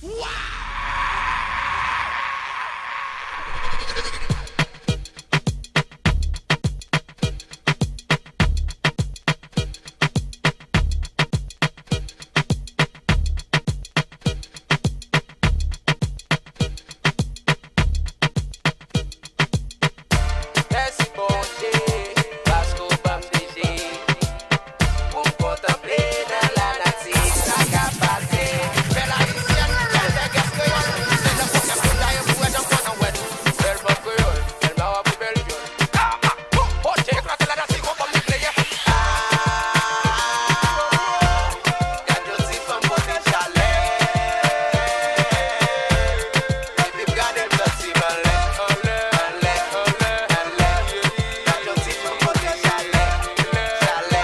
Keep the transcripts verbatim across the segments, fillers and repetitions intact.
Mèsi Bondye, paske w ban m dezi pou m kontanple nan lanati sa k ap pase. Bèl ayisyèn, bèl nègès kreyòl, se jan pòtèt moun ta ye pou wè jan m kontan wè nou. Bèl fanm kreyòl, bèl mawa pou bèl vyòl. Kama, bon, bon, eklate lanati, gon fanm nikleyè. Ah, gad yon ti fanm pote chalè. Epi m gade l santi m anlè, anlè, anlè, anlè, anlè. Gad yon ti fanm pote chalè, chalè.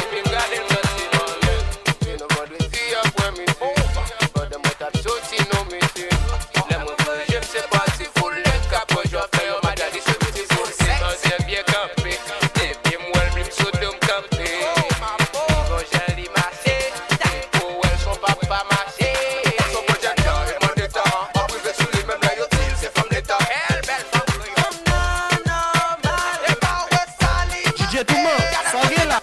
Epi m gade l santi m anlè. Se nan vandredi aprèmidi, pandan mwen t ap soti nan mesi. Lè mwen voye je m se pati foul nèg k ap pran jòfè yo, madanm li soti pou se manzè byen kanpe. Depi m wè l vle m sote m kanpe. Li gon jan li mache, depi w wè l s on papa mache. Son pwojè jan e mande tan, w ap rive sou li menm lè yo di l se fanm leta. Bèl, bèl fanm kreyòl. Fanm nan nòmal, e pa wè sa li D J Touman, sa w gen la?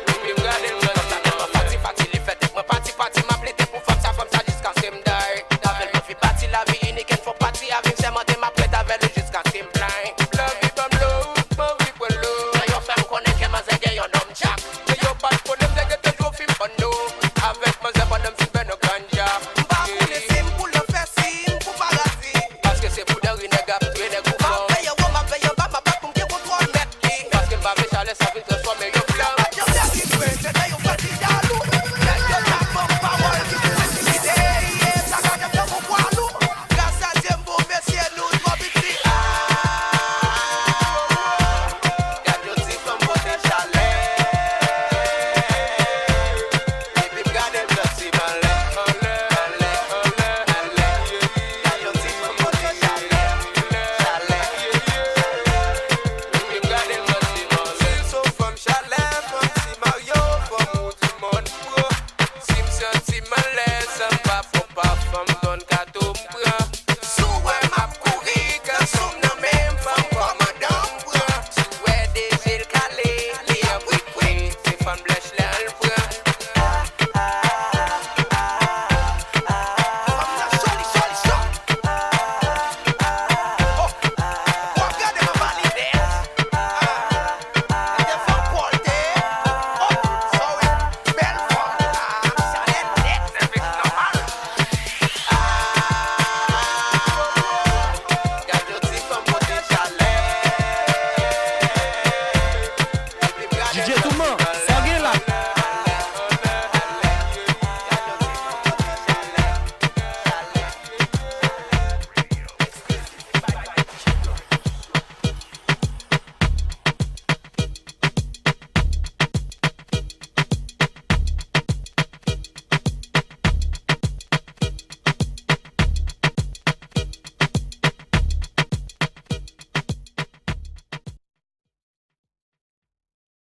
Epi m gade l nan sa tèlman pati, pati li fè tèt mwen pati, pati m ap lite pou fanm sa, fanm sa jiskaske m die. Avè l mwen fi pati lavi inik, and fò pati avè m sèman.